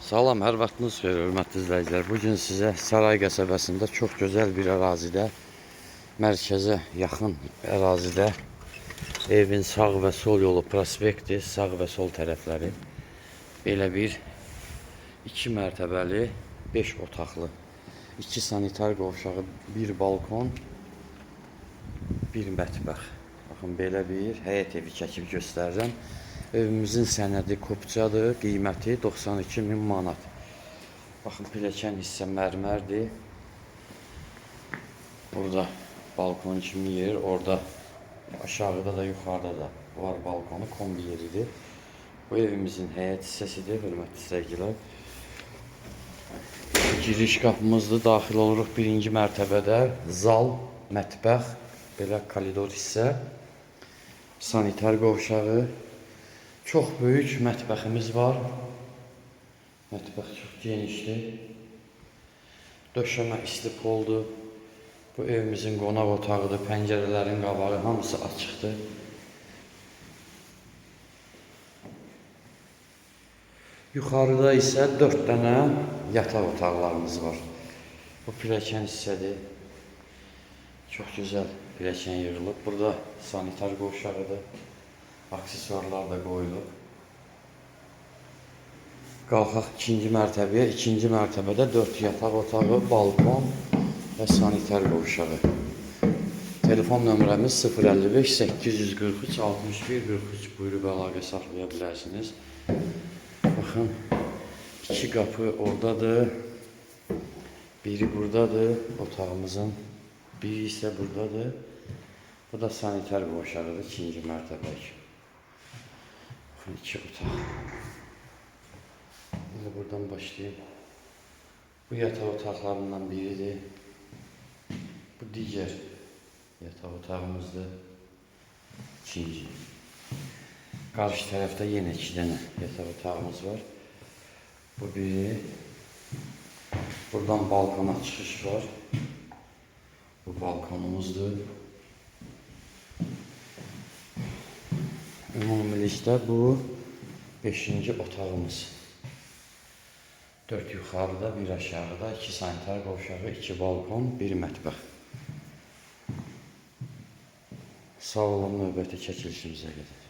Salam, hər vaxtınız xeyir, hörmətli izləyicilər. Bu gün sizə Saray qəsəbəsində çox gözəl bir ərazidə, mərkəzə yaxın ərazidə evin sağ və sol yolu prospektdir, sağ və sol tərəfləri. Belə bir 2 mərtəbəli, 5 otaqlı, 2 sanitar qovşağı, bir balkon, bir mətbəx. Baxın, belə bir həyət evi çəkib göstərirəm. Evimizin sənədi kopçadır, qiyməti 92 min manat. Baxın, pilləkən hissə mərmərdir. Burada balkon kimi yer, orada aşağıda da yuxarıda da var balkonu, kombi yeridir. Bu evimizin həyət hissəsidir, hörmətli izləyicilər. Giriş qapımızdır, daxil oluruq birinci mərtəbədə. Zal, mətbəx, belə koridor hissə, sanitar qovşağı. Çox böyük mətbəximiz var. Mətbəx çox genişdir. Döşəmə isti poldur. Bu evimizin qonaq otağıdır. Pəncərələrin qabağı hamısı açıqdır. Yuxarıda isə 4 dənə yataq otaqlarımız var. Bu pilləkən hissədir. Çox gözəl pilləkən yığılıb. Burada sanitar qovşağıdır. Aksesuarlar da qoyulub. Qalxaq ikinci mərtəbəyə. İkinci mərtəbədə 4 yataq otağı, balkon və sanitar qovşağı. Telefon nömrəmiz 055 843 61 43. Buyurub əlaqə saxlaya bilərsiniz. Baxın, 2 qapı oradadır. Biri buradadır otağımızın. Biri isə buradadır. Bu da sanitar qovşağıdır, ikinci mərtəbə. Baxın, 2 otaq. İndi buradan başlayayım. Bu yataq otaqlarından biridir. Bu digər yataq otağımızdır. İkinci. Qarşı tərəfdə yenə 2 dənə yataq otağımız var. Bu biri. Buradan balkona çıxış var. Bu balkonumuzdur. Ümumilikdə bu 5-ci otağımız. 4 yuxarıda, 1 aşağıda, 2 sanitar qovşağı, 2 balkon, 1 mətbəx. Sağ olun, növbəti çəkilişimizə qədər.